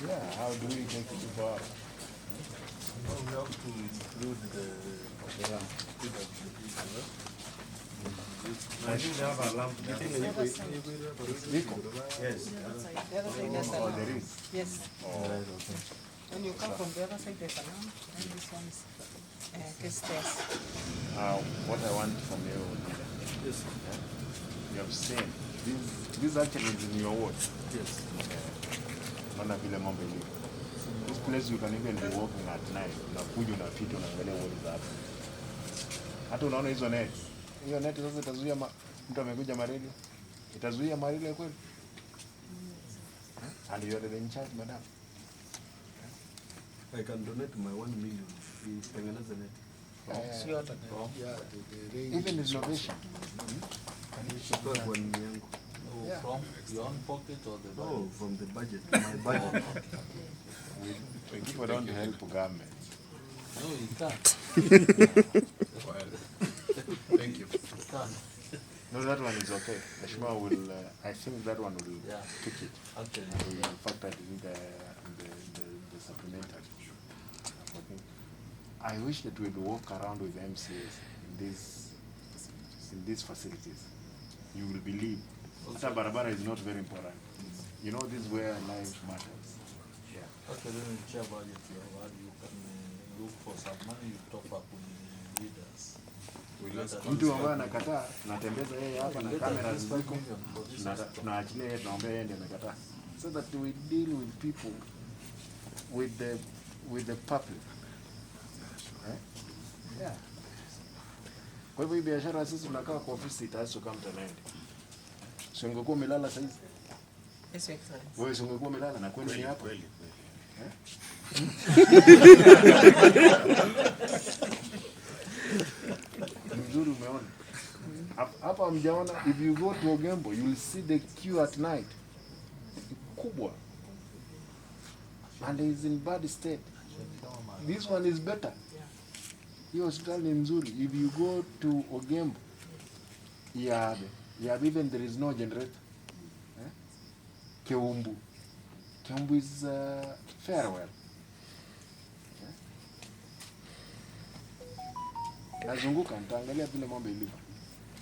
Yeah, how do we take it far? Well, we have to include the PWD. I think they have a lamp there. Iko? Yes. The other side there's a Oh, lamp. there is. Yes. Oh. When you come from the other side, there's a lamp. And this one is stairs. What I want from you, leader, Yes. you have seen this actually is in your ward. Yes. Naona vile mambo ilivyo. This place you can even be walking at night. Unakuja unapita unaangalia what is happening. Hata unaona hizo nets. Hiyo net sasa itazuia mtu amekuja malaria. Itazuia malaria kweli? And you are the in charge, madam. I can donate my 1 million. Itengeneze net. Sio hata yeah, the range. Even innovation. Kutoa kwa nini yangu. Yeah. From your own pocket or the No, budget? from the budget. My budget. People don't help government. No, you can't. Well, thank you. You can't. No, that one is okay. Mheshimiwa will, I think that one will Yeah. pick it. Actually, We will factor it in the supplementary. Okay. I wish that we'd walk around with MCAs in these facilities. You will believe. Hata barabara is not very important. You know, this is where life matters. Yeah. actually, in chair budget you have had, you can look for some money, you top up with the leaders. We'll ask Mtu ambaye anakataa, natembeza yeye hapa na You get at kamera least 5 ziko. million for this hospital. Tunaachilia yeye, tunaambia yeye ndiye amekataa. So that we deal with people with the public. Eh? Yeah. Kwa hivyo hii biashara sisi tunakaa kwa ofisi, it has to come to an end. Si ungekuwa umelala saizi? Yes, Your Excellency. Wewe si ungekuwa umelala na kweli ni hapa? Kweli, kweli. Ni mzuri umeona. Hapa hamjaona, if you go to Ogembo you will see the queue at night. Kubwa. And is in bad state. This one is better. Hiyo hospitali ni nzuri. If you go to Ogembo, Yabe, Yabe even there is no generator. Eh? Keumbu. Keumbu is farewell. Eh? Nazunguka nitaangalia vile mambo ilivyo.